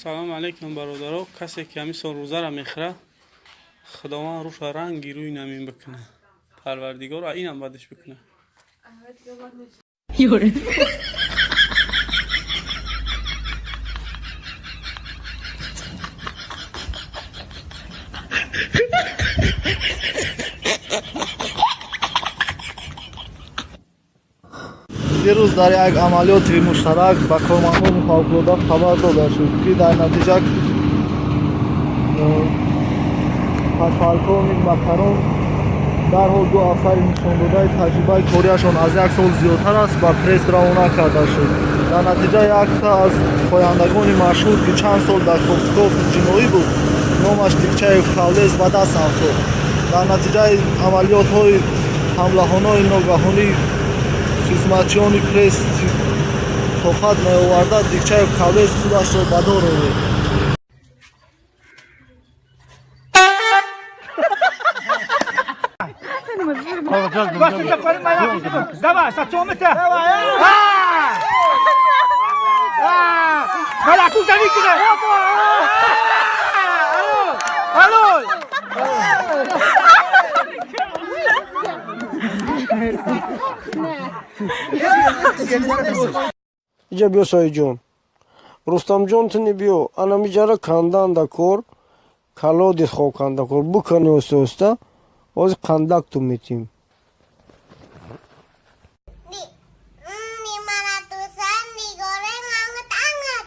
Салому алейкум, бародаро. Касе ки ҳамин сол рӯзара мехӯра, Худованд рӯша ранги рӯи намин бикуна, Парвардигор инам бадиш бикуна. 有人。 Дирӯз дар як амалиёти муштарак ба кормандони фавқулода хабар дода шуд, ки дар натиҷа подполковник Макарон дарҳол ду афсари нишондодаи таҷрибаи кориашон аз як сол зиёдтар аст, ба пресс равона карда шуд. Дар натиҷа якта аз хояндагони машҳур, ки чанд сол дар кофтукофи ҷиноӣ буд, номаш Дикчаев Кавлез, ба даст афтод. Дар натиҷаи амалиётҳои ҳамлаҳонои ногаҳонӣ хизматчиёни пресс тоқат меоварда, Дикчаев Кавлез худашро ба дор овард. Давай, сачомите! Балаку заникне! Алло! Алло! Иҷа биё, Соҳибҷон, Рустамҷон, тини биё, анамиҷара канданда кор, колодец хоканда кор букани, оста оста ҳозир қандак ту метим. Di, 500-an digoreng anget-anget.